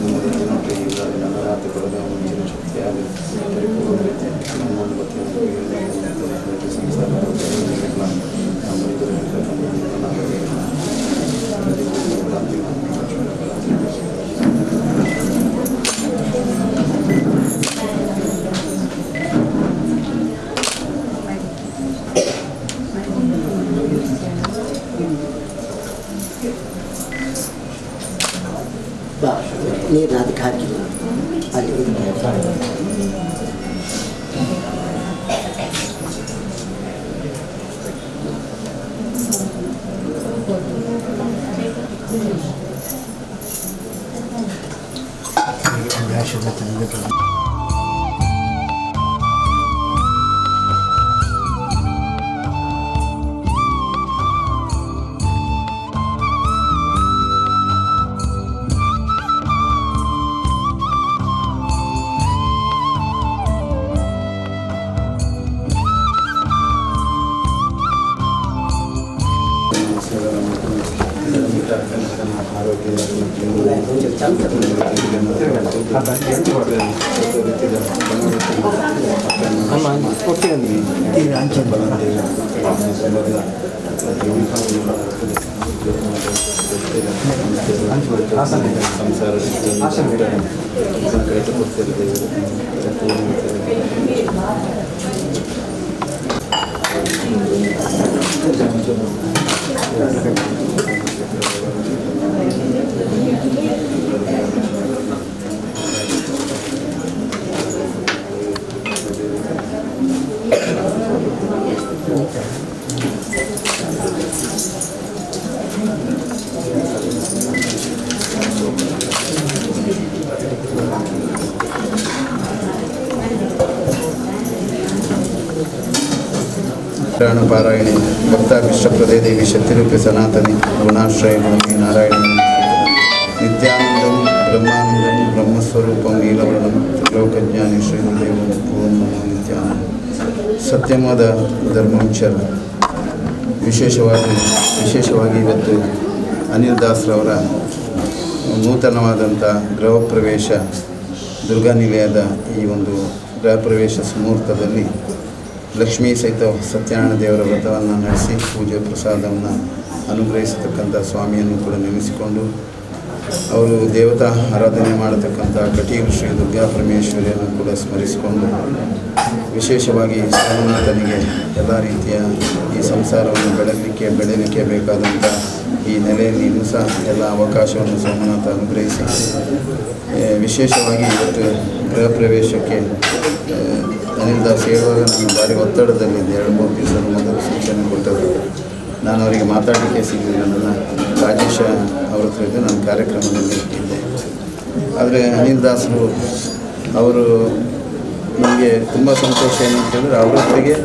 ನಮ್ಮದು ಜನಕ್ಕೆ ಇವಾಗ ನವರಾತ್ರಿ ಕೊಡದ ಮುಂಚಿನ ಶಕ್ತಿಯಾಗಿ ಪರಿಪೂರ್ಣ ರೀತಿ ನಮ್ಮನ್ನು ಸಂಸಾರ ಬಾ, ನೀರನ್ನ ಅದಕ್ಕೆ ಹಾಕಿ ಅಲ್ಲಿ ಇದಕ್ಕೆ. ಸಂಸಾರ ಪಾರಾಯಣೆ ಭಕ್ತಾಭಿಷ್ಟಪ್ರದೇ ದೇವಿ ಶಕ್ತಿರೂಪಿ ಸನಾತನಿ ಗುಣಾಶ್ರಯ ಗುಣಮಿ ನಾರಾಯಣ ನಿತ್ಯಾನಂದಂ ಬ್ರಹ್ಮಾನಂದಂ ಬ್ರಹ್ಮಸ್ವರೂಪಂ ನೀಲವರ್ಣಂ ತ್ರಿಲೋಕಜ್ಞಾನಿ ಶ್ರೀ ಗುರುದೇವಂ ಓಂ ನಮೋ ನಿತ್ಯಾನಂದ. ಸತ್ಯವಾದ ಧರ್ಮಂಚರ ವಿಶೇಷವಾಗಿ ಇವತ್ತು ಅನಿಲ್ ದಾಸ್ರವರ ನೂತನವಾದಂಥ ಗೃಹ ಪ್ರವೇಶ ದುರ್ಗಾ ನಿಲಯದ ಈ ಒಂದು ಗೃಹ ಪ್ರವೇಶ ಮುಹೂರ್ತದಲ್ಲಿ ಲಕ್ಷ್ಮೀ ಸಹಿತ ಸತ್ಯನಾರಾಯಣ ದೇವರ ವ್ರತವನ್ನು ನಡೆಸಿ ಪೂಜೆ ಪ್ರಸಾದವನ್ನು ಅನುಗ್ರಹಿಸತಕ್ಕಂಥ ಸ್ವಾಮಿಯನ್ನು ಕೂಡ ನೆನೆಸಿಕೊಂಡು ಅವರು ದೇವತಾ ಆರಾಧನೆ ಮಾಡತಕ್ಕಂಥ ಕಟೀಲು ಶ್ರೀ ದುರ್ಗಾ ಪರಮೇಶ್ವರಿಯನ್ನು ಕೂಡ ಸ್ಮರಿಸಿಕೊಂಡು ವಿಶೇಷವಾಗಿ ಸೋಮನಾಥನಿಗೆ ಎಲ್ಲ ರೀತಿಯ ಈ ಸಂಸಾರವನ್ನು ಬೆಳೆಯಲಿಕ್ಕೆ ಬೇಕಾದಂಥ ಈ ನೆಲೆಯಲ್ಲಿ ಇನ್ನೂ ಸಹ ಎಲ್ಲ ಅವಕಾಶವನ್ನು ಸೋಮನಾಥ ಅನುಗ್ರಹಿಸಿ ವಿಶೇಷವಾಗಿ ಇವತ್ತು ಗೃಹ ಪ್ರವೇಶಕ್ಕೆ ಅನಿಲ್ ದಾಸ್ ಹೇಳುವಾಗ ನಾನು ಭಾರಿ ಒತ್ತಡದಲ್ಲಿದ್ದೆ. 2-3 ದಿವಸದ ಮೊದಲು ಸೂಚನೆ ಕೊಟ್ಟರು. ನಾನು ಅವರಿಗೆ ಮಾತಾಡಲಿಕ್ಕೆ ಸಿಗಲಿಲ್ಲ. ನನ್ನ ರಾಜೇಶ ಅವ್ರ ಹತ್ರ ಇದ್ದೆ, ನಾನು ಕಾರ್ಯಕ್ರಮದಲ್ಲಿ ಇದ್ದೆ. ಆದರೆ ಅನಿಲ್ ದಾಸರು ಅವರು ನಮಗೆ ತುಂಬ ಸಂತೋಷ ಏನಂತ ಹೇಳಿದ್ರೆ, ಅವರೊಟ್ಟಿಗೆ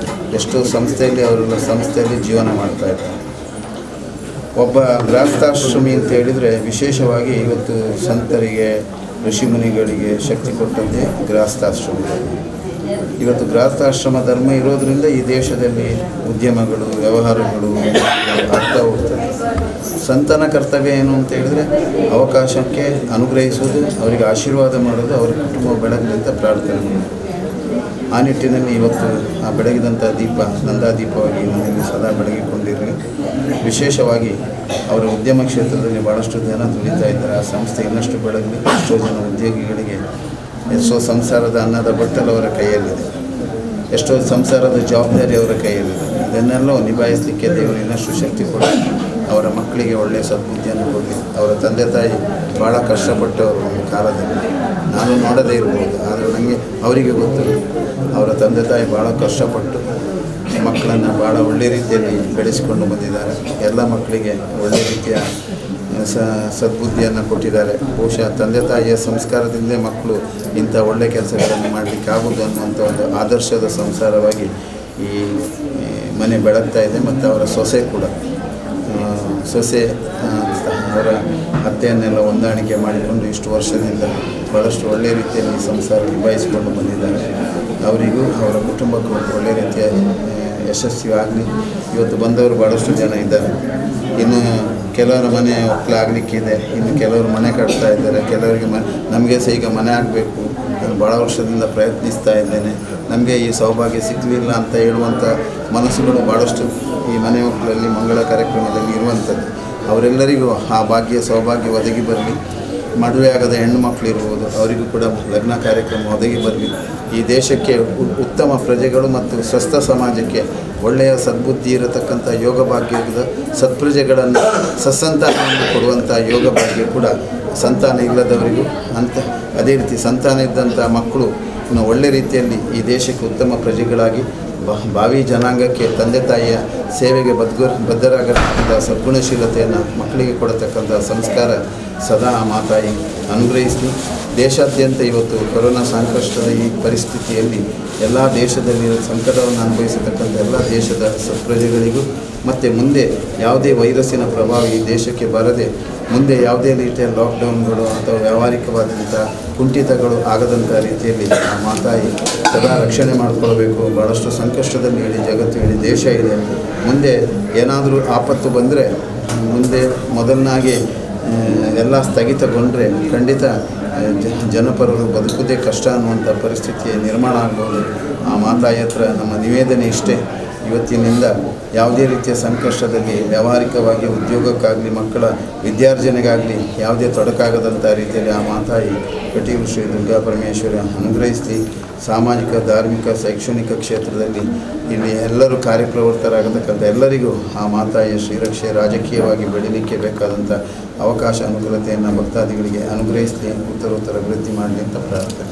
ಎಷ್ಟೋ ಸಂಸ್ಥೆಯಲ್ಲಿ ಅವರೆಲ್ಲ ಸಂಸ್ಥೆಯಲ್ಲಿ ಜೀವನ ಮಾಡ್ತಾಯಿದ್ದಾರೆ. ಒಬ್ಬ ಗೃಹಸ್ಥಾಶ್ರಮಿ ಅಂತ ಹೇಳಿದರೆ ವಿಶೇಷವಾಗಿ ಇವತ್ತು ಸಂತರಿಗೆ ಋಷಿಮುನಿಗಳಿಗೆ ಶಕ್ತಿ ಕೊಟ್ಟದ್ದೇ ಗೃಹಸ್ಥಾಶ್ರಮ. ಇವತ್ತು ಗೃಹಸ್ಥಾಶ್ರಮ ಧರ್ಮ ಇರೋದರಿಂದ ಈ ದೇಶದಲ್ಲಿ ಉದ್ಯಮಗಳು ವ್ಯವಹಾರಗಳು ಆಗ್ತಾ ಹೋಗ್ತದೆ. ಸಂತನ ಕರ್ತವ್ಯ ಏನು ಅಂತ ಹೇಳಿದರೆ ಅವಕಾಶಕ್ಕೆ ಅನುಗ್ರಹಿಸೋದು, ಅವರಿಗೆ ಆಶೀರ್ವಾದ ಮಾಡೋದು, ಅವರ ಕುಟುಂಬ ಬೆಳಗಲಿ ಅಂತ ಪ್ರಾರ್ಥನೆ ಮಾಡೋದು. ಆ ನಿಟ್ಟಿನಲ್ಲಿ ಇವತ್ತು ಆ ಬೆಳಗಿದಂಥ ದೀಪ ನಂದಾದೀಪವಾಗಿ ಮನೆಯಲ್ಲಿ ಸದಾ ಬೆಳಗಿಕೊಂಡಿರಲಿ. ವಿಶೇಷವಾಗಿ ಅವರ ಉದ್ಯಮ ಕ್ಷೇತ್ರದಲ್ಲಿ ಭಾಳಷ್ಟು ಜನ ದುಡಿತಾ ಇದ್ದಾರೆ. ಆ ಸಂಸ್ಥೆ ಇನ್ನಷ್ಟು ಬೆಳಗಲಿ. ಎಷ್ಟೋ ಜನ ಉದ್ಯೋಗಿಗಳಿಗೆ, ಎಷ್ಟೋ ಸಂಸಾರದ ಅನ್ನದ ಬಟ್ಟಲು ಅವರ ಕೈಯಲ್ಲಿದೆ, ಎಷ್ಟೋ ಸಂಸಾರದ ಜವಾಬ್ದಾರಿ ಅವರ ಕೈಯಲ್ಲಿದೆ. ಇದನ್ನೆಲ್ಲ ನಿಭಾಯಿಸಲಿಕ್ಕೆ ದೇವರು ಇನ್ನಷ್ಟು ಶಕ್ತಿ ಕೊಡಲಿ, ಅವರ ಮಕ್ಕಳಿಗೆ ಒಳ್ಳೆಯ ಸದ್ಬುದ್ಧಿಯನ್ನು ಕೊಡಲಿ. ಅವರ ತಂದೆ ತಾಯಿ ಭಾಳ ಕಷ್ಟಪಟ್ಟವರು ಒಂದು ಕಾಲದಲ್ಲಿ, ನಾನು ನೋಡದೇ ಇರ್ಬೋದು, ಆದರೆ ನನಗೆ ಅವರಿಗೆ ಗೊತ್ತು. ಅವರ ತಂದೆ ತಾಯಿ ಭಾಳ ಕಷ್ಟಪಟ್ಟು ಮಕ್ಕಳನ್ನು ಭಾಳ ಒಳ್ಳೆಯ ರೀತಿಯಲ್ಲಿ ಬೆಳೆಸಿಕೊಂಡು ಬಂದಿದ್ದಾರೆ. ಎಲ್ಲ ಮಕ್ಕಳಿಗೆ ಒಳ್ಳೆಯ ರೀತಿಯ ಸದ್ಬುದ್ಧಿಯನ್ನು ಕೊಟ್ಟಿದ್ದಾರೆ. ಬಹುಶಃ ತಂದೆ ತಾಯಿಯ ಸಂಸ್ಕಾರದಿಂದಲೇ ಮಕ್ಕಳು ಇಂಥ ಒಳ್ಳೆಯ ಕೆಲಸಗಳನ್ನು ಮಾಡಲಿಕ್ಕೆ ಆಗೋದು ಅನ್ನುವಂಥ ಒಂದು ಆದರ್ಶದ ಸಂಸಾರವಾಗಿ ಈ ಮನೆ ಬೆಳಗ್ತಾ ಇದೆ. ಮತ್ತು ಅವರ ಸೊಸೆ ಕೂಡ, ಸೊಸೆ ಅವರ ಅತ್ತೆಯನ್ನೆಲ್ಲ ಹೊಂದಾಣಿಕೆ ಮಾಡಿಕೊಂಡು ಇಷ್ಟು ವರ್ಷದಿಂದ ಭಾಳಷ್ಟು ಒಳ್ಳೆಯ ರೀತಿಯಲ್ಲಿ ಸಂಸಾರ ನಿಭಾಯಿಸಿಕೊಂಡು ಬಂದಿದ್ದಾರೆ. ಅವರಿಗೂ ಅವರ ಕುಟುಂಬಕ್ಕೂ ಒಳ್ಳೆಯ ರೀತಿಯ ಯಶಸ್ವಿ ಆಗಲಿ. ಇವತ್ತು ಬಂದವರು ಭಾಳಷ್ಟು ಜನ ಇದ್ದಾರೆ. ಇನ್ನು ಕೆಲವರ ಮನೆ ಒಕ್ಕಲಾಗಲಿಕ್ಕಿದೆ, ಇನ್ನು ಕೆಲವರು ಮನೆ ಕಟ್ತಾ ಇದ್ದಾರೆ, ಕೆಲವರಿಗೆ ನಮಗೆ ಸಹ ಈಗ ಮನೆ ಆಗಬೇಕು, ನಾನು ಭಾಳ ವರ್ಷದಿಂದ ಪ್ರಯತ್ನಿಸ್ತಾ ಇದ್ದೇನೆ, ನಮಗೆ ಈ ಸೌಭಾಗ್ಯ ಸಿಗಲಿಲ್ಲ ಅಂತ ಹೇಳುವಂಥ ಮನಸ್ಸುಗಳು ಭಾಳಷ್ಟು ಈ ಮನೆ ಒಕ್ಕಲಲ್ಲಿ ಮಂಗಳ ಕಾರ್ಯಕ್ರಮದಲ್ಲಿ ಇರುವಂಥದ್ದು. ಅವರೆಲ್ಲರಿಗೂ ಆ ಭಾಗ್ಯ ಸೌಭಾಗ್ಯ ಒದಗಿ ಬರಲಿ. ಮದುವೆ ಆಗದ ಹೆಣ್ಣು ಮಕ್ಕಳು ಇರ್ಬೋದು, ಅವರಿಗೂ ಕೂಡ ಲಗ್ನ ಕಾರ್ಯಕ್ರಮ ಒದಗಿ ಬರಲಿ. ಈ ದೇಶಕ್ಕೆ ಉತ್ತಮ ಪ್ರಜೆಗಳು ಮತ್ತು ಸ್ವಸ್ಥ ಸಮಾಜಕ್ಕೆ ಒಳ್ಳೆಯ ಸದ್ಬುದ್ಧಿ ಇರತಕ್ಕಂಥ ಯೋಗ ಭಾಗ್ಯದ ಸತ್ಪ್ರಜೆಗಳನ್ನು ಸತ್ಸಂತಾನವನ್ನು ಕೊಡುವಂಥ ಯೋಗ ಭಾಗ್ಯ ಕೂಡ ಸಂತಾನ ಇಲ್ಲದವರಿಗೂ ಅಂತ, ಅದೇ ರೀತಿ ಸಂತಾನ ಇದ್ದಂಥ ಮಕ್ಕಳು ಇನ್ನು ಒಳ್ಳೆ ರೀತಿಯಲ್ಲಿ ಈ ದೇಶಕ್ಕೆ ಉತ್ತಮ ಪ್ರಜೆಗಳಾಗಿ ಭಾವಿ ಜನಾಂಗಕ್ಕೆ ತಂದೆ ತಾಯಿಯ ಸೇವೆಗೆ ಬದ್ಧರಾಗತಕ್ಕಂಥ ಸದ್ಗುಣಶೀಲತೆಯನ್ನು ಮಕ್ಕಳಿಗೆ ಕೊಡತಕ್ಕಂಥ ಸಂಸ್ಕಾರ ಸದಾ ಆ ಮಾತಾಯಿ ಅನುಗ್ರಹಿಸಲಿ. ದೇಶಾದ್ಯಂತ ಇವತ್ತು ಕೊರೋನಾ ಸಂಕಷ್ಟದ ಈ ಪರಿಸ್ಥಿತಿಯಲ್ಲಿ ಎಲ್ಲ ದೇಶದಲ್ಲಿ ಸಂಕಟವನ್ನು ಅನುಭವಿಸತಕ್ಕಂಥ ಎಲ್ಲ ದೇಶದ ಸತ್ಪ್ರಜೆಗಳಿಗೂ ಮತ್ತು ಮುಂದೆ ಯಾವುದೇ ವೈರಸ್ಸಿನ ಪ್ರಭಾವ ಈ ದೇಶಕ್ಕೆ ಬರದೆ ಮುಂದೆ ಯಾವುದೇ ರೀತಿಯ ಲಾಕ್ಡೌನ್ಗಳು ಅಥವಾ ವ್ಯಾವಹಾರಿಕವಾದಂಥ ಕುಂಠಿತಗಳು ಆಗದಂಥ ರೀತಿಯಲ್ಲಿ ಆ ಮಾತಾಯಿ ಸದಾ ರಕ್ಷಣೆ ಮಾಡಿಕೊಳ್ಬೇಕು. ಭಾಳಷ್ಟು ಸಂಕಷ್ಟದಲ್ಲಿ ಇಡೀ ಜಗತ್ತು, ಇಡೀ ದೇಶ ಇದೆ. ಮುಂದೆ ಏನಾದರೂ ಆಪತ್ತು ಬಂದರೆ ಮುಂದೆ ಮೊದಲನಾಗಿ ಎಲ್ಲ ಸ್ಥಗಿತಗೊಂಡ್ರೆ ಖಂಡಿತ ಜನಪರರು ಬದುಕುವುದೇ ಕಷ್ಟ ಅನ್ನುವಂಥ ಪರಿಸ್ಥಿತಿ ನಿರ್ಮಾಣ ಆಗ್ಬೋದು. ಆ ಮಾತಾಯಿ ಹತ್ರ ನಮ್ಮ ನಿವೇದನೆ ಇಷ್ಟೇ, ಇವತ್ತಿನಿಂದ ಯಾವುದೇ ರೀತಿಯ ಸಂಕಷ್ಟದಲ್ಲಿ ವ್ಯಾವಹಾರಿಕವಾಗಿ ಉದ್ಯೋಗಕ್ಕಾಗಲಿ ಮಕ್ಕಳ ವಿದ್ಯಾರ್ಜನೆಗಾಗಲಿ ಯಾವುದೇ ತೊಡಕಾಗದಂಥ ರೀತಿಯಲ್ಲಿ ಆ ಮಾತಾಯಿ ಕಟೀಲು ಶ್ರೀ ದುರ್ಗಾ ಪರಮೇಶ್ವರಿ ಅನುಗ್ರಹಿಸಲಿ. ಸಾಮಾಜಿಕ, ಧಾರ್ಮಿಕ, ಶೈಕ್ಷಣಿಕ ಕ್ಷೇತ್ರದಲ್ಲಿ ಇಲ್ಲಿ ಎಲ್ಲರೂ ಕಾರ್ಯಪ್ರವೃತ್ತರಾಗತಕ್ಕಂಥ ಎಲ್ಲರಿಗೂ ಆ ಮಾತಾಯಿಯ ಶ್ರೀರಕ್ಷೆ ರಾಜಕೀಯವಾಗಿ ಬೆಳೀಲಿಕ್ಕೆ ಬೇಕಾದಂಥ ಅವಕಾಶ ಅನುಕೂಲತೆಯನ್ನು ಭಕ್ತಾದಿಗಳಿಗೆ ಅನುಗ್ರಹಿಸಲಿ, ಉತ್ತರೋತ್ತರ ಅಭಿವೃದ್ಧಿ ಮಾಡಲಿ ಅಂತ ಪ್ರಾರ್ಥನೆ.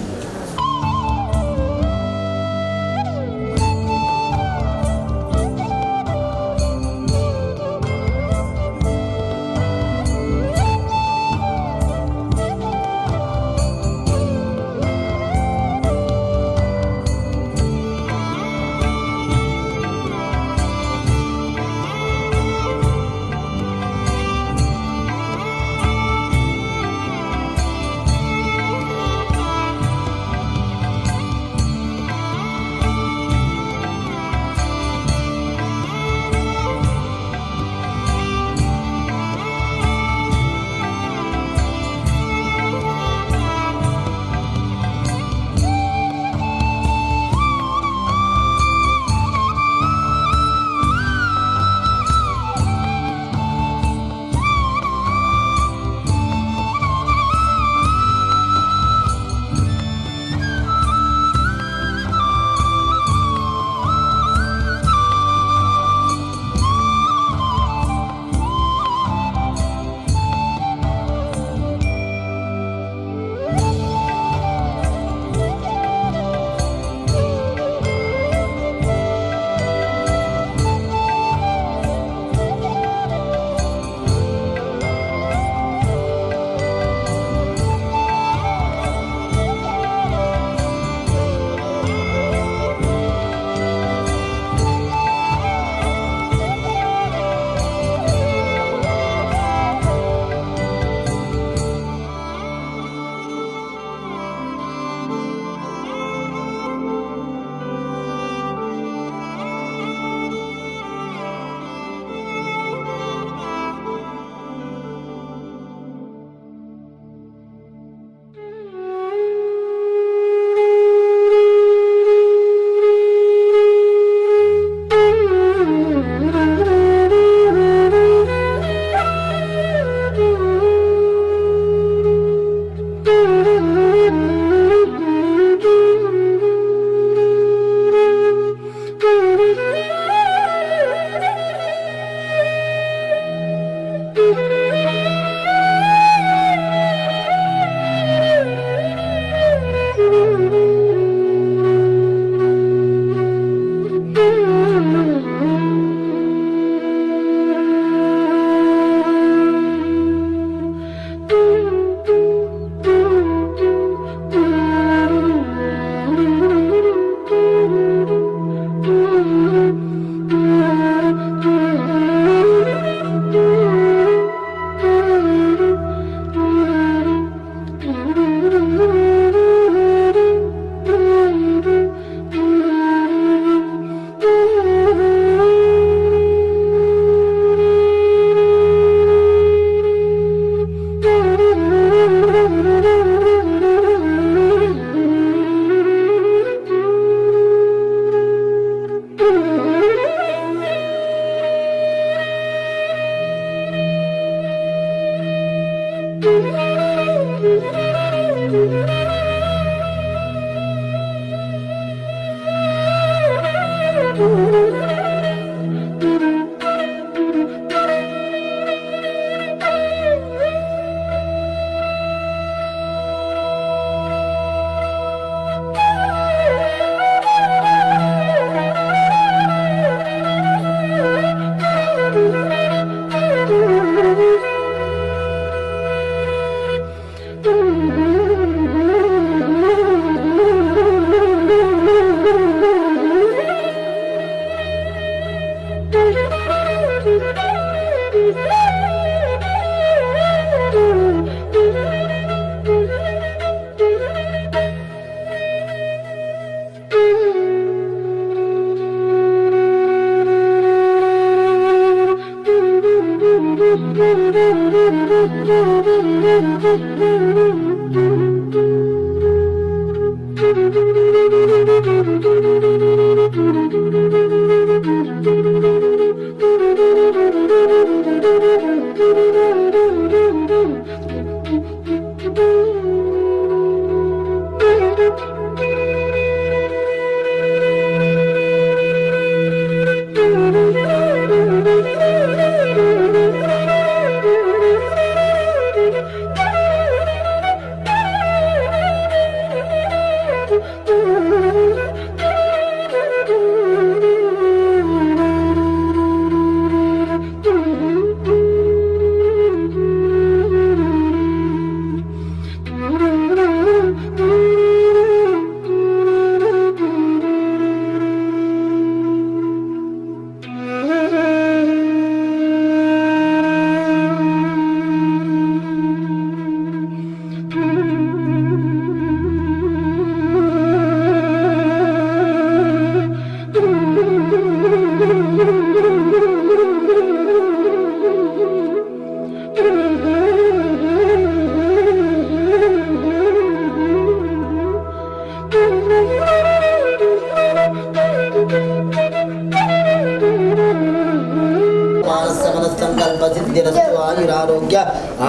ಸಿದ್ಧಿರಸ್ತು ಆಯುರಾರೋಗ್ಯ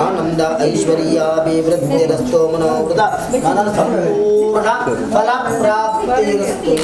ಆನಂದ ಐಶ್ವರ್ಯಾಭಿವೃದ್ಧಿರಸ್ತು ಮನೋವೃತ ಮನ ಸಂಪೂರ್ಣ ಫಲಪ್ರಾಪ್ತಿರಸ್ತು.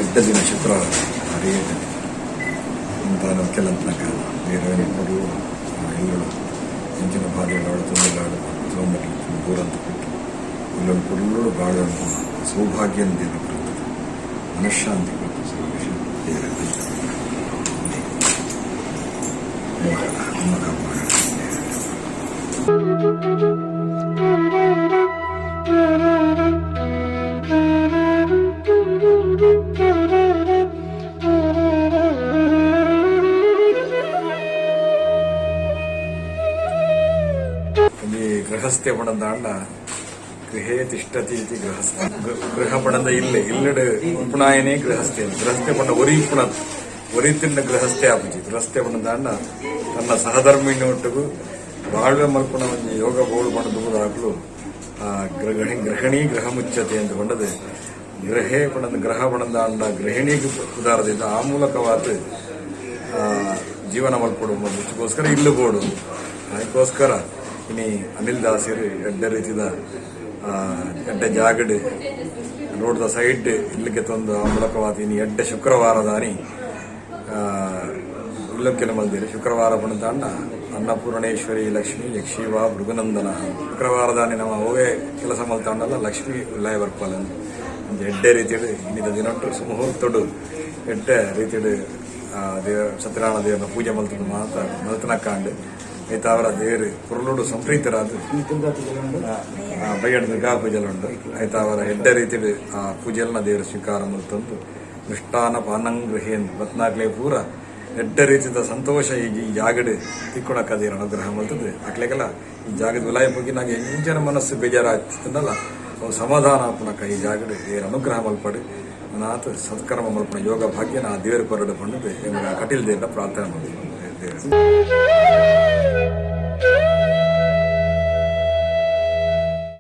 ಎಡ್ಡೆ ದಿನ ಶುಕ್ರವಾರ ಭಾರಿ ಎಡ್ಡೆ ಇಂತಾನ ಕೆಲಂತನಕ ಬೇರೆ ಕೊಡು ಇಲ್ಲಳು ಎಂಚಿನ ಬಾಧೆಗಳು ಅವಳು ತೊಂದರೆಗಳು ತೊಂದರೆ ದೂರಂತ ಕೊಟ್ಟು ಇಲ್ಲೊಂದು ಕೊಡಲು ಬಾಳು ಸೌಭಾಗ್ಯ ಅಂತ ಬರುತ್ತದೆ ಮನಃಶಾಂತಿ ಕೊಟ್ಟು ಸರ್ವೇಶ ದೇವರ ಅಮ್ಮ ಕಾಪಾಡ. ಅಲ್ಲಿ ಗೃಹಸ್ಥೆ ಪಣಂದಾಂಡ ಗೃಹೇ ತಿಷ್ಟತಿ ಇತಿ ಗೃಹಸ್ಥ. ಗೃಹ ಪಣಂದ ಇಲ್ಲೆ ಇಲ್ಲಡೆ ಉಪಣಾಯನೇ ಗೃಹಸ್ಥೆ. ಗೃಹಸ್ಥೆ ಪಂಡ ಒರಿ ಪುಣ ಒರಿ ತಿನ್ನ ಗೃಹಸ್ಥೆ ಆಪುಜಿ. ಗೃಹಸ್ಥೆ ಪಣಂದಾಂಡ ತನ್ನ ಸಹಧರ್ಮಿಣಿ ಒಟ್ಟುಗು ಬಾಳ್ವೆ ಮಲ್ಪುಣ ಒಂಜಿ ಯೋಗ ಬೋಳು ಪಂಡ ದುಂಬುದಾಕ್ಲು ಆ ಗೃಹಿಣಿ ಗೃಹಿಣಿ ಗೃಹ ಮುಚ್ಚತೆ ಅಂತ ಕೊಂಡದು. ಗೃಹೇ ಪಣಂದ ಗ್ರಹ ಪಣಂದಾಂಡ ಗೃಹಿಣಿಗೆ ಉದಾರದಿಂದ ಆ ಮೂಲಕವಾದ ಜೀವನ ಮಲ್ಪೊಡು ಅದಕ್ಕೋಸ್ಕರ ಇಲ್ಲು ಬೋಡು. ಅದಕ್ಕೋಸ್ಕರ ಇನಿ ಅನಿಲ್ ದಾಸರು ಎಡ್ಡೆ ರೀತಿದ ಎಡ್ಡೆ ಜಾಗಡ್ ರೋಡ್ದ ಸೈಡ್ ಇಲ್ಲಿಗೆ ತಂದು ಆ ಮೂಲಕವಾದ ಇನಿ ಎಡ್ಡೆ ಶುಕ್ರವಾರದಾನಿ ಉಲ್ಲಂಘನೆ ಮಲ್ದಿರಿ. ಶುಕ್ರವಾರ ಪಣದಾಂಡ ಅನ್ನಪೂರ್ಣೇಶ್ವರಿ ಲಕ್ಷ್ಮೀ ಯಕ್ಷಿವ ಭೃಗುನಂದನ. ಶುಕ್ರವಾರದಾನಿ ನಮ್ಮ ಅವೇ ಕೆಲಸ ಮಲ್ತಾಂಡಲ್ಲ ಲಕ್ಷ್ಮೀ ಉಲ್ಲಾಯ ಬರ್ಪಾಲ ಒಂದು ಎಡ್ಡೆ ರೀತಿಯಲ್ಲಿ ಇನ್ನಿದ ದಿನೊಟ್ಟು ಸುಮುಹೂರ್ತಡು ಎಡ್ಡೆ ರೀತಿಯಲ್ಲಿ ದೇವ ಸತ್ಯನಾರಾಯಣ ದೇವರನ್ನ ಪೂಜೆ ಮಲ್ತನ ಮಾತ ಮಲ್ತನ ಕಾಂಡ್ ಐತಾವರ ದೇವರು ಪುರುಳುಡು ಸಂಪ್ರೀತರಾದ ಬೈಯಡ್ ದುರ್ಗಾ ಪೂಜೆಲ್ಲ ಉಂಟು. ಐತಾವರ ಎಡ್ಡೆ ರೀತಿಯಲ್ಲಿ ಆ ಪೂಜೆಯನ್ನ ದೇವರು ಸ್ವೀಕಾರ ಮಲ್ತಂದು ಮೃಷ್ಟಾನ ಪಾನಂಗೃಹೇನ್ ಬತ್ನಾಕ್ಲೆ ಪೂರ ಎಡ್ಡೆ ರೀತಿದ ಸಂತೋಷ ಈ ಈ ಜಾಗಡ್ ತಿಕ್ಕೊಳಕ ದೇವರ ಅನುಗ್ರಹ ಮಲ್ತದೆ. ಅಕ್ಲೆಗೆಲ್ಲ ಈ ಜಾಗದ ವಿಲಾಯ ಬಗ್ಗೆ ನಾಗ ಎಂಜನ ಮನಸ್ಸು ಬೇಜಾರಾಗ್ತದಲ್ಲ ಅವು ಸಮಾಧಾನ ಆಪುನಕ ಈ ಜಾಗಡ್ ದೇವರ ಅನುಗ್ರಹ ಮಲ್ಪಡು ನಾತ ಸತ್ಕರ್ಮ ಮಲ್ಪಣ ಯೋಗ ಭಾಗ್ಯನ ಆ ದೇವರ ಕೊರಡು ಪಂಡದು ಎಂಬ ಕಟೀಲ್ ದೇವರ ಪ್ರಾರ್ಥನೆ ಮಾಡ್ತೀವಿ ದೇವರು.